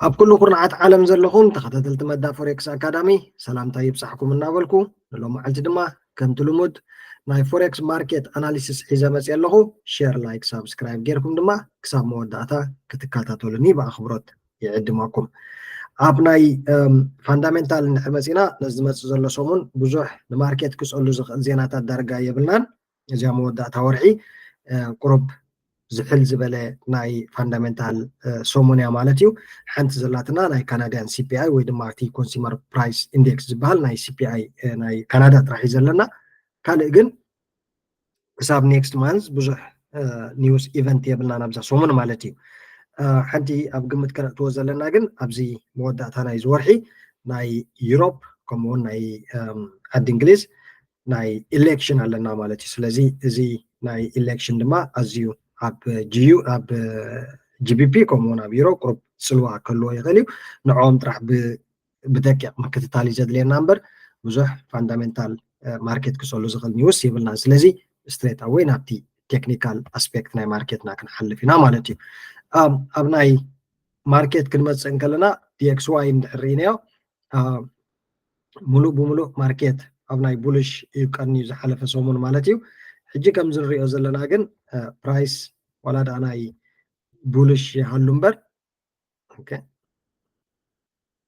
ኣብ ኩሉ ኩርናዓት ዓለም ዘለኹም ተኸታተልቲ መዳ ፎሬክስ ኣካዳሚ ሰላምታ ይብጻሕኩም እናበልኩ፣ ንሎም መዓልቲ ድማ ከምቲ ልሙድ ናይ ፎሬክስ ማርኬት ኣናሊሲስ ሒዘ መጽእ ኣለኹ። ሼር፣ ላይክ፣ ሳብስክራይብ ጌርኩም ድማ ክሳብ መወዳእታ ክትከታተሉኒ ብኣኽብሮት ይዕድመኩም። ኣብ ናይ ፋንዳሜንታል እንድሕር መጺና፣ ነዚ ዝመጽእ ዘሎ ሰሙን ብዙሕ ንማርኬት ክጸሉ ዝኽእል ዜናታት ዳርጋ የብልናን። እዚኣ መወዳእታ ወርሒ ቁሩብ ዝሕል ዝበለ ናይ ፋንዳሜንታል ሰሙን እያ ማለት እዩ። ሓንቲ ዘላትና ናይ ካናዳያን ሲፒኣይ ወይ ድማ እቲ ኮንሱመር ፕራይስ ኢንዴክስ ዝበሃል ናይ ሲፒኣይ ናይ ካናዳ ጥራሕ እዩ ዘለና። ካልእ ግን ክሳብ ኔክስት ማንዝ ብዙሕ ኒውስ ኢቨንት የብልና ናብዛ ሰሙን ማለት እዩ። ሓንቲ ኣብ ግምት ከነእትዎ ዘለና ግን ኣብዚ መወዳእታ ናይ ዝወርሒ ናይ ዩሮፕ ከምኡውን ናይ ዓዲ እንግሊዝ ናይ ኢሌክሽን ኣለና ማለት እዩ። ስለዚ እዚ ናይ ኢሌክሽን ድማ ኣዝዩ ኣብ ጂዩ ኣብ ጂቢፒ ከምኡውን ኣብ ዩሮ ቁሩብ ጽልዋ ከልዎ ይኽእል እዩ። ንዕኦም ጥራሕ ብደቂቕ ምክትታል እዩ ዘድልየና እምበር ብዙሕ ፋንዳሜንታል ማርኬት ክሰሉ ዝኽእል ኒውስ ይብልና። ስለዚ ስትሬት ኣወይ ናብቲ ቴክኒካል ኣስፔክት ናይ ማርኬትና ክንሓልፍ ኢና ማለት እዩ። ኣብ ናይ ማርኬት ክንመፅእ እንከለና ዲኤክስዋይ እንድሕር ርኢናዮ ሙሉእ ብሙሉእ ማርኬት ኣብ ናይ ቡልሽ እዩ ቀንዩ ዝሓለፈ ሰሙን ማለት እዩ። ሕጂ ከምዚ ንሪኦ ዘለና ግን ፕራይስ ዋላ ደኣ ናይ ቡልሽ ይሃሉ እምበር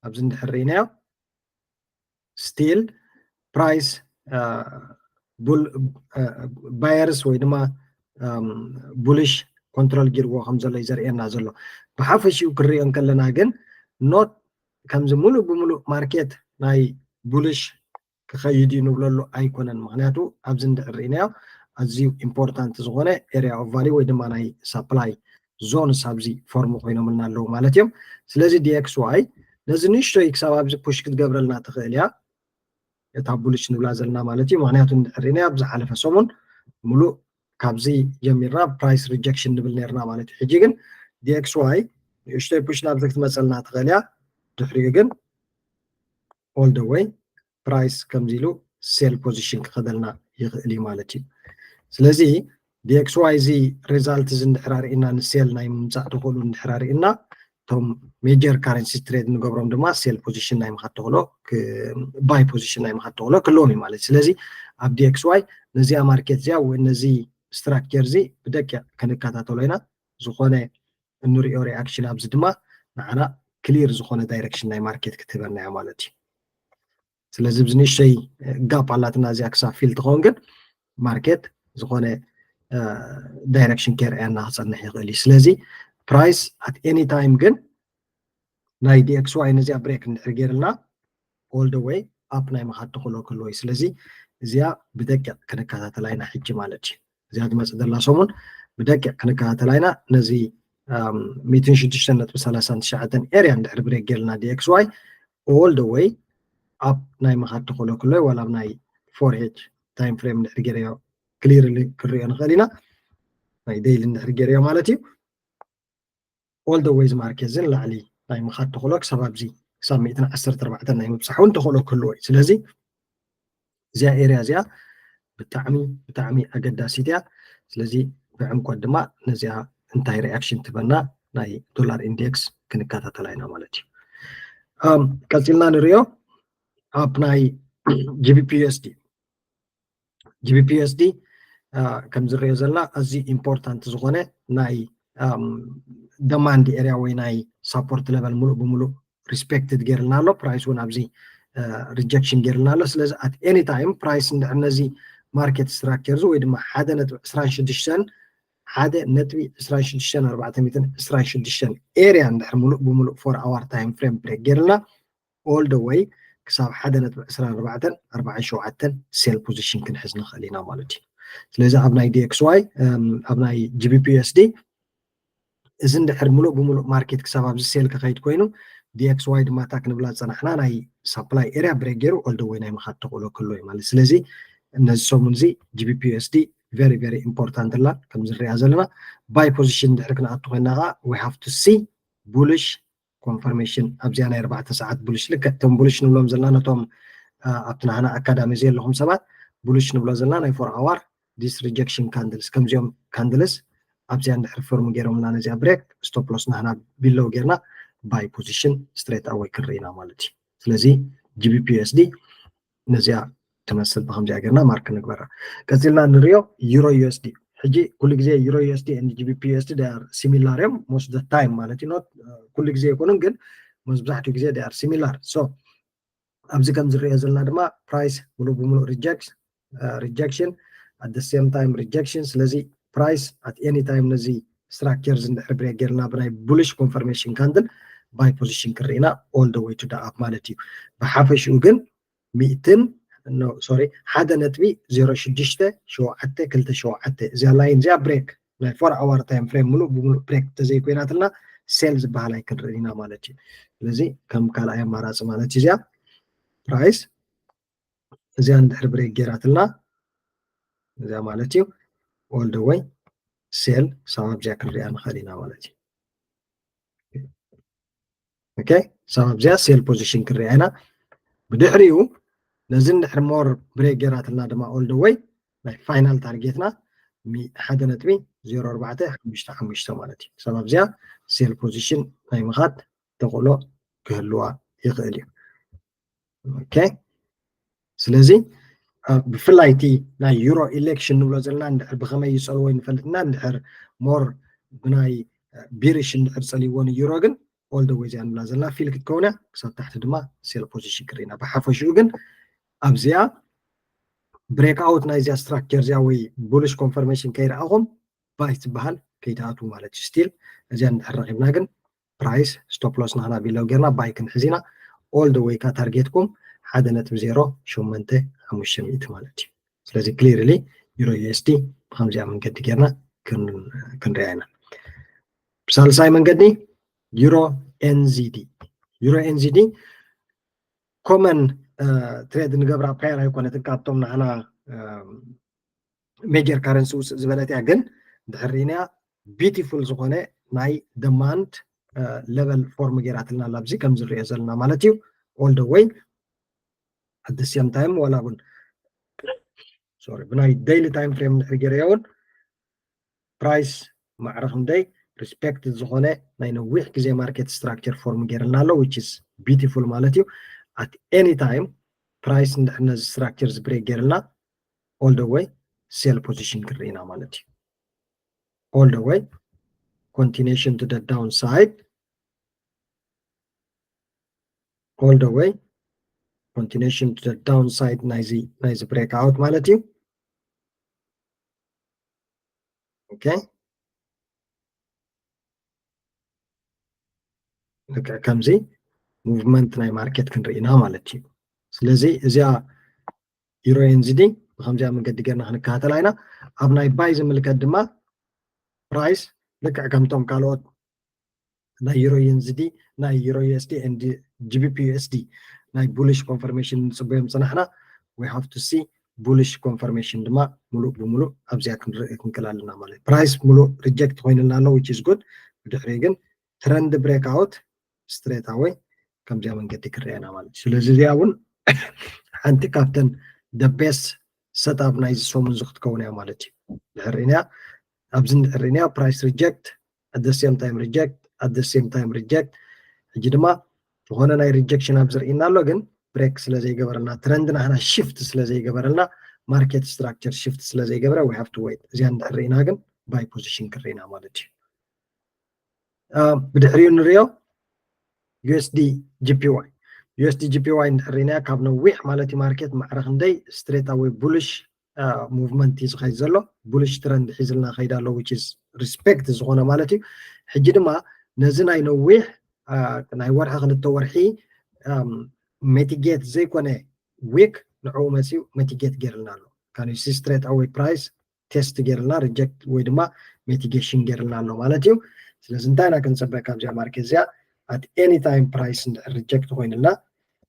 ኣብዚ እንድሕር ርኢናዮ ስቲል ፕራይስ ባየርስ ወይ ድማ ቡልሽ ኮንትሮል ጊርዎ ከም ዘሎ እዩ ዘርእየና ዘሎ። ብሓፈሽኡ ክሪኦ እንከለና ግን ኖት ከምዚ ሙሉእ ብሙሉእ ማርኬት ናይ ቡልሽ ክኸይድ እዩ ንብለሉ ኣይኮነን። ምክንያቱ ኣብዚ እንድሕር ርኢናዮ ኣዝዩ ኢምፖርታንት ዝኾነ ኤሪያ ኦፍ ቫሊዩ ወይ ድማ ናይ ሳፕላይ ዞንስ ኣብዚ ፎርም ኮይኖምልና ኣለዉ ማለት እዮም። ስለዚ ዲኤክስዋይ ነዚ ንእሽቶይ ክሳብ ኣብዚ ፑሽ ክትገብረልና ትኽእል እያ እታ ቡልሽ ንብላ ዘለና ማለት እዩ። ምክንያቱ እንድሕር ርኢናዮ ኣብ ዝሓለፈ ሰሙን ሙሉእ ካብዚ ጀሚርና ፕራይስ ሪጀክሽን ንብል ነርና ማለት እዩ። ሕጂ ግን ዲኤክስዋይ ንእሽቶይ ፑሽ ናብዚ ክትመፀልና ትኽእል እያ። ድሕሪኡ ግን ኦል ደ ወይ ፕራይስ ከምዚ ኢሉ ሴል ፖዚሽን ክኸደልና ይኽእል እዩ ማለት እዩ። ስለዚ ዲኤክስዋይ እዚ ሪዛልት እዚ እንድሕር ኣርኢና ንሴል ናይ ምምፃእ ተኽእሉ እንድሕር ኣርኢና እቶም ሜጀር ካረንሲ ትሬድ ንገብሮም ድማ ሴል ፖዚሽን ናይ ምኻድ ተኽእሎ ባይ ፖዚሽን ናይ ምኻድ ተኽእሎ ክህልዎም እዩ ማለት እዩ። ስለዚ ኣብ ዲኤክስዋይ ነዚኣ ማርኬት እዚኣ ወይ ነዚ ስትራክቸር እዚ ብደቂቕ ክንከታተሎ ኢና። ዝኾነ እንሪኦ ሪኣክሽን ኣብዚ ድማ ንዓና ክሊር ዝኾነ ዳይሬክሽን ናይ ማርኬት ክትህበና እያ ማለት እዩ። ስለዚ ብዚ ንእሽተይ ጋፕ ኣላትና እዚኣ ክሳብ ፊል ትኸውን ግን ማርኬት ዝኾነ ዳይሬክሽን ከርእየና ክፀንሕ ይኽእል እዩ። ስለዚ ፕራይስ ኣት ኤኒ ታይም ግን ናይ ዲኤክስዋይ ነዚኣ ብሬክ እንድሕር ገይርልና ኦል ደ ወይ ኣፕ ናይ ምኻድ ተኽእሎ ክህልዎ እዩ። ስለዚ እዚኣ ብደቂቕ ክንከታተላ ኢና ሕጂ ማለት እዩ። እዚኣ ትመፅእ ዘላ ሰሙን ብደቂቕ ክንከታተላ ኢና። ነዚ ሚእትን ሽዱሽተን ነጥቢ ሰላሳን ትሽዓተን ኤሪያ እንድሕር ብሬክ ገይርልና ዲኤክስዋይ ኦል ደ ወይ ኣፕ ናይ ምኻድ ተኽእሎ ክህልዎ ዋላ ኣብ ናይ ፎር ኤች ታይም ፍሬም እንድሕር ገይረዮ ክሊርሊ ክንሪኦ ንኽእል ኢና። ናይ ዴይሊ እንድሕር ገይረዮ ማለት እዩ። ኦል ደ ዌይ እዚ ማርኬት እዚ ንላዕሊ ናይ ምኻድ ተኽእሎ ክሳብ ኣብዚ ክሳብ ሚእትን ዓሰርተ ኣርባዕተን ናይ ምብፃሕ እውን ተኽእሎ ክህልዎ እዩ። ስለዚ እዚኣ ኤርያ እዚኣ ብጣዕሚ ብጣዕሚ ኣገዳሲት እያ። ስለዚ ብዕምቆት ድማ ነዚኣ እንታይ ሪኣክሽን ትበና ናይ ዶላር ኢንዴክስ ክንከታተላ ኢና ማለት እዩ። ቀፂልና ንሪኦ ኣብ ናይ ጂቢፒ ዩኤስዲ ጂቢፒ ዩኤስዲ ከም ዝሪኦ ዘለና ኣዝዩ ኢምፖርታንት ዝኾነ ናይ ደማንድ ኤርያ ወይ ናይ ሳፖርት ሌቨል ሙሉእ ብሙሉእ ሪስፔክትድ ገይርልና ኣሎ። ፕራይስ እውን ኣብዚ ሪጀክሽን ገይርልና ኣሎ። ስለዚ ኣት ኤኒ ታይም ፕራይስ እንድሕር ነዚ ማርኬት ስትራክቸር እዚ ወይ ድማ ሓደ ነጥቢ ዕስራን ሽዱሽተን ሓደ ነጥቢ ዕስራን ሽዱሽተን ኣርባዕተ ሚእትን ዕስራን ሽዱሽተን ኤርያ እንድሕር ሙሉእ ብሙሉእ ፎር ኣዋር ታይም ፍሬም ብሬክ ገይርልና ኦል ደ ወይ ክሳብ ሓደ ነጥቢ ዕስራን ኣርባዕተን ኣርባዓን ሸውዓተን ሴል ፖዚሽን ክንሕዝ ንኽእል ኢና ማለት እዩ። ስለዚ ኣብ ናይ ዲኤክስዋይ ኣብ ናይ ጂቢፒ ዩኤስዲ እዚ እንድሕር ሙሉእ ብሙሉእ ማርኬት ክሳብ ኣብዚ ሴል ክኸይድ ኮይኑ ዲኤክስዋይ ድማ እታ ክንብላ ዝፀናሕና ናይ ሳፕላይ ኤርያ ብሬክ ገይሩ ኦል ደ ወይ ናይ ምኻድ ተኽእሎ ክህልዎ እዩ ማለት። ስለዚ ነዚ ሰሙን እዚ ጂቢፒ ዩኤስዲ ቨሪ ቨሪ ኢምፖርታንት ኣላ ከም ዝሪኣ ዘለና ባይ ፖዚሽን እንድሕር ክንኣቱ ኮይና ከዓ we have to see bullish ኮንፈርሜሽን ኣብዚኣ ናይ ኣርባዕተ ሰዓት ቡልሽ ልክዕ እቶም ቡልሽ ንብሎም ዘለና ነቶም ኣብቲ ናህና ኣካዳሚ ዘለኹም ሰባት ቡልሽ ንብሎ ዘለና ናይ ፎር ኣዋር ዲስ ሪጀክሽን ካንድልስ ከምዚኦም ካንድልስ ኣብዚኣ እንድሕር ፎርም ገይሮምና ነዚኣ ብሬክ ስቶፕ ሎስ ናህና ቢሎው ጌርና buy position straight away ክንርኢ ኢና ማለት እዩ። ስለዚ G B P U S D ነዚኣ ትመስል ብከምዚኣ ጌርና mark ንግበራ። ቀፂልና ንሪኦ euro U S D። ሕጂ ኩሉ ግዜ euro U S D and G B P U S D they are similar እዮም most of the time ማለት እዩ። Not ኩሉ ግዜ ኣይኮኑን ግን መብዛሕትኡ ግዜ they are similar። So ኣብዚ ከም ዝሪኦ ዘለና ድማ price ሙሉእ ብሙሉእ reject rejection at the same time rejection። ስለዚ price at any time ነዚ structure እዚ እንድሕር break ጌርና ብናይ bullish confirmation candle buy position ክርኢና all the way to the up ማለት እዩ። ብሓፈሽኡ ግን ሚእትን ሶሪ ሓደ ነጥቢ ዜሮ ሽዱሽተ ሸውዓተ ክልተ ሸውዓተ እዚኣ line እዚኣ break ናይ four hour time frame ሙሉእ ብሙሉእ break ተዘይኮይናትና sell ዝበሃል ኣይክንርኢ ኢና ማለት እዩ። ስለዚ ከም ካልኣይ ኣማራፂ ማለት እዩ እዚኣ price እዚኣ እንድሕር break ጌራትልና እዚኣ ማለት እዩ all the way sell ሳብ ኣብዚኣ ክንሪኣ ንኽእል ኢና ማለት እዩ። Okay ሳብ ኣብዚኣ sell position ክንሪኣ ኢና። ብድሕሪኡ ነዚ እንድሕር more break ጌራትልና ድማ all the way ናይ final target ና ሓደ ነጥቢ ዜሮ ኣርባዕተ ሓሙሽተ ሓሙሽተ ማለት እዩ። ሳብ ኣብዚኣ sell position ናይ ምኻድ ተኽእሎ ክህልዋ ይኽእል እዩ። Okay ስለዚ ብፍላይ እቲ ናይ euro election ንብሎ ዘለና እንድሕር ብኸመይ ይፀልዎ ይንፈልጥና እንድሕር more ብናይ bearish እንድሕር ፀልይዎ ን euro ግን all the way እዚኣ ንብላ ዘለና fill ክትከውን እያ። ክሳብ ታሕቲ ድማ sell position ክርኢና። ብሓፈሽኡ ግን ኣብዚኣ break out ናይዚኣ structure እዚኣ ወይ bullish confirmation ከይረኣኹም buy ትበሃል ከይትኣትዉ ማለት እዩ። Still እዚኣ እንድሕር ረኺብና ግን price stop loss ናህና below ጌርና buy ክንሕዝ ኢና። All the way ካ target ኩም ሓደ ነጥቢ ዜሮ ሸሞንተ ሓሙሽተ ሚእቲ ማለት እዩ። ስለዚ clearly euro U S D ብከምዚኣ መንገዲ ጌርና ክንሪኣ ኢና። ብሳልሳይ መንገዲ euro N Z D euro N Z D common trade ንገብራ pair ኣይኮነትን ካብቶም ናህና major currency ውፅእ ዝበለት እያ። ግን እንድሕር ርኢናያ beautiful ዝኾነ ናይ demand level form ጌራትልና ኣላ ኣብዚ ከም ዝሪኦ ዘለና ማለት እዩ። All the way at the same time ዋላ እውን sorry ብናይ daily time frame እንድሕር ጌረዮ እውን price ማዕረ ክንደይ respect ዝኾነ ናይ ነዊሕ ግዜ market structure form ጌርልና ኣሎ which is beautiful ማለት እዩ። At any time price እንድሕር ነዚ structure እዚ break ጌርልና all the way sell position ክርኢና ማለት እዩ። All the way continuation to the downside all the way continuation to the downside ናይዚ ናይዚ break out ማለት እዩ። Okay ልክዕ ከምዚ movement ናይ market ክንርኢ ኢና ማለት እዩ። ስለዚ እዚኣ euro N Z D ብከምዚኣ መንገዲ ጌርና ክንከታተላ ኢና። ኣብ ናይ buy ዝምልከት ድማ price ልክዕ ከምቶም ካልኦት ናይ euro N Z D ናይ euro U S D and G B P U S D ናይ bullish confirmation ንፅበዮም ፅናሕና we have to see bullish confirmation ድማ ሙሉእ ብሙሉእ ኣብዚኣ ክንርኢ ክንክእል ኣለና ማለት እዩ። Price ሙሉእ reject ኮይንልና ኣሎ which is good። ብድሕሪ ግን trend break out straight away ከምዚኣ መንገዲ ክረአና ማለት እዩ። ስለዚ እዚኣ እውን ሓንቲ ካብተን the best setup ናይዚ ሰሙን እዚ ክትከውን እያ ማለት እዩ። ድሕር ርኢናያ ኣብዚ እንድሕር ርኢናያ price reject at the same time reject at the same time reject ሕጂ ድማ ዝኾነ ናይ rejection ኣብ ዝርእና ኣሎ ግን break ስለ ዘይገበረልና trend ናህና shift ስለ ዘይገበረልና market structure shift ስለ ዘይገበረ we have to wait። እዚኣ እንድሕር ርኢና ግን buy position ክርኢና ማለት እዩ። ብድሕሪኡ ንሪኦ U S D J P Y U S D J P Y እንድሕር ርኢናያ ካብ ነዊሕ ማለት እዩ market ማዕረ ክንደይ straight away bullish movement እዩ ዝኸይድ ዘሎ። Bullish trend ሒዝልና ከይድ ኣሎ which is respect ዝኾነ ማለት እዩ። ሕጂ ድማ ነዚ ናይ ነዊሕ ናይ ወርሒ ክልተ ወርሒ mitigate ዘይኮነ wick ንዕኡ መፅኡ mitigate ገይርልና ኣሎ። Can you see straight away price test ገይርልና reject ወይ ድማ mitigation ገይርልና ኣሎ ማለት እዩ። ስለዚ እንታይ ኢና ክንፅበ ካብዚኣ market እዚኣ? At any time price እንድሕር reject ኮይንልና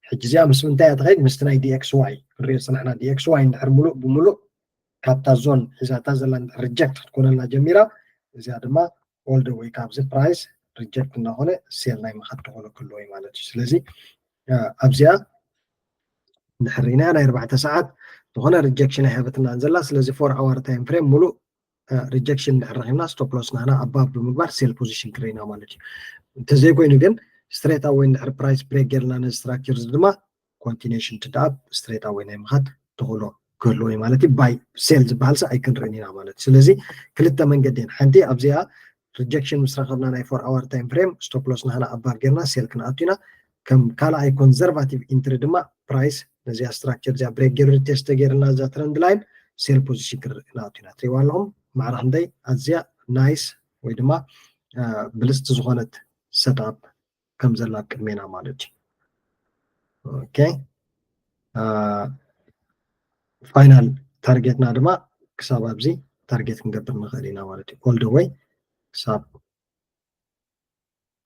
ሕጂ እዚኣ ምስ ምንታይ እያ ትኸይድ? ምስቲ ናይ D X Y ክንሪኦ ዝፅናሕና D X Y እንድሕር ሙሉእ ብሙሉእ ካብታ zone ሒዛታ ዘላ እንድሕር reject ክትኮነልና ጀሚራ እዚኣ ድማ all the way ካብዚ price reject እናኾነ sell ናይ ምኻድ ተኽእሎ ክህልዎ እዩ ማለት እዩ። ስለዚ ኣብዚኣ እንድሕር ርኢና ናይ ኣርባዕተ ሰዓት ዝኾነ rejection ኣይሃበትናን ዘላ። ስለዚ four hour time frame ሙሉእ rejection እንድሕር ረኺብና stop loss ናህና above ብምግባር sell position ክርኢና ማለት እዩ። እንተዘይኮይኑ ግን straight away እንድሕር price break ጌርና ነዚ structure እዚ ድማ continuation to the up straight away ናይ ምኻድ ተኽእሎ ክህልዎ እዩ ማለት እዩ። Buy sell ዝበሃል ሰ ኣይክንርእን ኢና ማለት እዩ። ስለዚ ክልተ መንገዲ እየን። ሓንቲ ኣብዚኣ rejection ምስ ረኸብና ናይ four hour time frame stop loss ናህና above ጌርና sell ክንኣቱ ኢና። ከም ካልኣይ conservative entry ድማ price ነዚኣ structure እዚኣ break ጌሩ retest ተጌርና እዛ trend line sell position ክንርኢ ክንኣቱ ኢና። ትሪእዋ ኣለኹም ማዕረ ክንደይ ኣዝያ nice ወይ ድማ ብልፅቲ ዝኾነት setup ከም ዘላ ኣብ ቅድሜና ማለት እዩ። Okay final target ና ድማ ክሳብ ኣብዚ target ክንገብር ንኽእል ኢና ማለት እዩ። All the way ክሳብ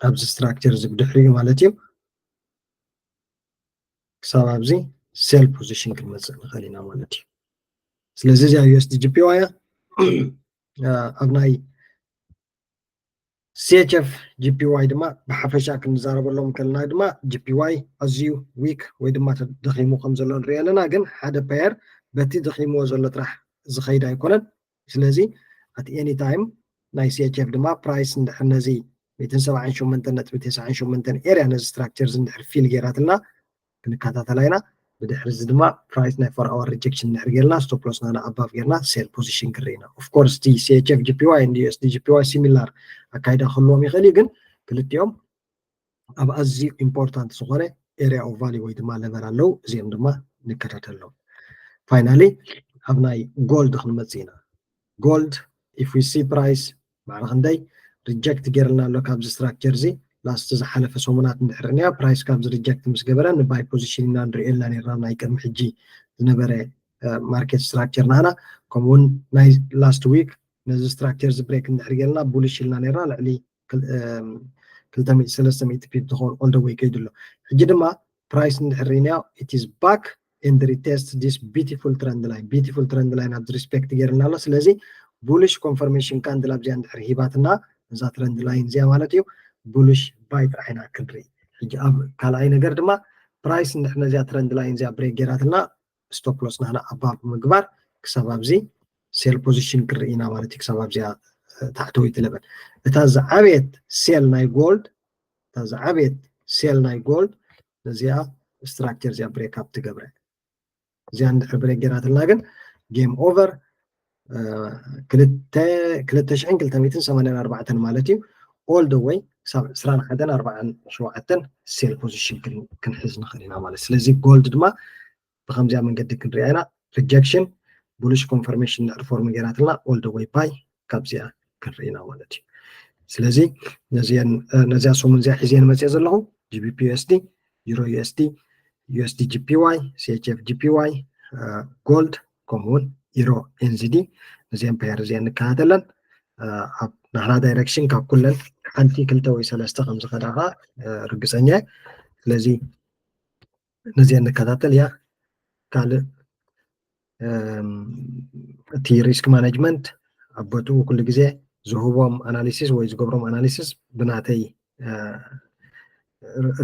ኣብዚ structure እዚ ብድሕሪኡ ማለት እዩ። ክሳብ ኣብዚ sell position ክንመፅእ ንኽእል ኢና ማለት እዩ። ስለዚ እዚኣ USD JPY እያ። ኣብ ናይ CHF JPY ድማ ብሓፈሻ ክንዛረበሎም ከለና ድማ JPY ኣዝዩ weak ወይ ድማ ደኺሙ ከም ዘሎ ንሪኢ ኣለና። ግን ሓደ pair በቲ ደኺምዎ ዘሎ ጥራሕ ዝኸይድ ኣይኮነን። ስለዚ at any time ናይ CHF ድማ price እንድሕር ነዚ ሚእትን ሰብዓን ሸሞንተን ነጥቢ ተስዓን ሸሞንተን area ነዚ structure እዚ እንድሕር fill ጌራትልና ክንከታተላ ኢና። ብድሕሪ እዚ ድማ price ናይ four hour rejection እንድሕር ጌርና stop loss ናና above ጌርና sell position ክርኢ ኢና። Of course እቲ CHF JPY and USD JPY similar ኣካይዳ ክህልዎም ይኽእል እዩ፣ ግን ክልቲኦም ኣብ ኣዝዩ important ዝኾነ area of value ወይ ድማ level ኣለዉ። እዚኦም ድማ ንከታተሎም። Finally ኣብ ናይ gold ክንመጽእ ኢና። Gold if we see price ማዕረ ክንደይ reject ጌርልና ኣሎ ካብዚ structure እዚ last ዝሓለፈ ሰሙናት እንድሕር ርኢናዮ price ካብዚ reject ምስ ገበረ ን buy position ኢና ንሪኦ ኢልና ኔርና ናይ ቅድሚ ሕጂ ዝነበረ market structure ናህና። ከምኡውን ናይ last week ነዚ structure እዚ break እንድሕር ጌርና bullish ኢልና ኔርና ልዕሊ ክልተ ሚእቲ ሰለስተ ሚእቲ pip ትኸውን all the way ከይዱ ኣሎ። ሕጂ ድማ price እንድሕር ርኢናዮ it is back and retest this beautiful trend line beautiful trend line ኣብዚ respect ጌርልና ኣሎ። ስለዚ bullish confirmation candle ኣብዚኣ እንድሕር ሂባትና እዛ trend line እዚኣ ማለት እዩ bullish buy ጥራሕ ኢና ክንርኢ። ሕጂ ኣብ ካልኣይ ነገር ድማ price እንድሕር ነዚኣ trend line እዚኣ break ጌራትና stop loss ናህና above ብምግባር ክሳብ ኣብዚ sell position ክንርኢ ኢና ማለት እዩ። ክሳብ ኣብዚኣ ታሕተወይቲ level እታ ዝዓበየት sell ናይ gold እታ ዝዓበየት sell ናይ gold ነዚኣ structure እዚኣ break up ትገብረ። እዚኣ እንድሕር break ጌራትልና ግን game over ክልተ ሽሕን ክልተ ሚእትን ሰማንያን ኣርባዕተን ማለት እዩ። All the way ክሳብ ዕስራን ሓደን ኣርባዓን ሸውዓተን sell position ክንሕዝ ንኽእል ኢና ማለት። ስለዚ gold ድማ ብከምዚኣ መንገዲ ክንሪኣ ኢና። Rejection bullish confirmation እንድሕር form ጌራትልና all the way buy ካብዚኣ ክንርኢ ኢና ማለት እዩ። ስለዚ ነዚኣ ሰሙን እዚኣ ሒዘ መፅእ ዘለኹ GBP USD፣ Euro USD፣ USD JPY፣ CHF JPY፣ gold ከምኡውን Euro NZD ነዚአን pair እዚአን ንከታተለን ኣብ ናህና direction ካብ ኩለን ሓንቲ ክልተ ወይ ሰለስተ ከም ዝኸዳ ከዓ ርግፀኛ እየ። ስለዚ ነዚአን ንከታተል እያ። ካልእ እቲ risk management ኣብ ቦትኡ ኩሉ ግዜ ዝህቦም analysis ወይ ዝገብሮም analysis ብናተይ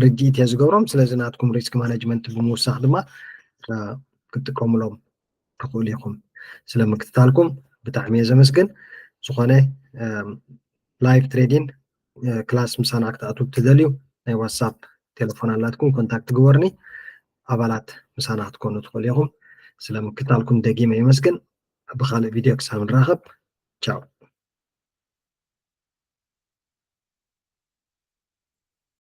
ርድኢት እየ ዝገብሮም። ስለዚ ናትኩም risk management ብምውሳኽ ድማ ክትጥቀሙሎም ትኽእሉ ኢኹም። ስለምክትታልኩም ብጣዕሚ እየ ዘመስግን። ዝኾነ live trading class ምሳና ክትኣትዉ ትደልዩ ናይ WhatsApp ቴሌፎን ኣላትኩም contact ግበሩኒ። ኣባላት ምሳና ክትኮኑ ትኽእሉ ኢኹም። ስለምክትታልኩም ደጊመ የመስግን። ብኻልእ ቪድዮ ክሳብ ንራኸብ ቻው።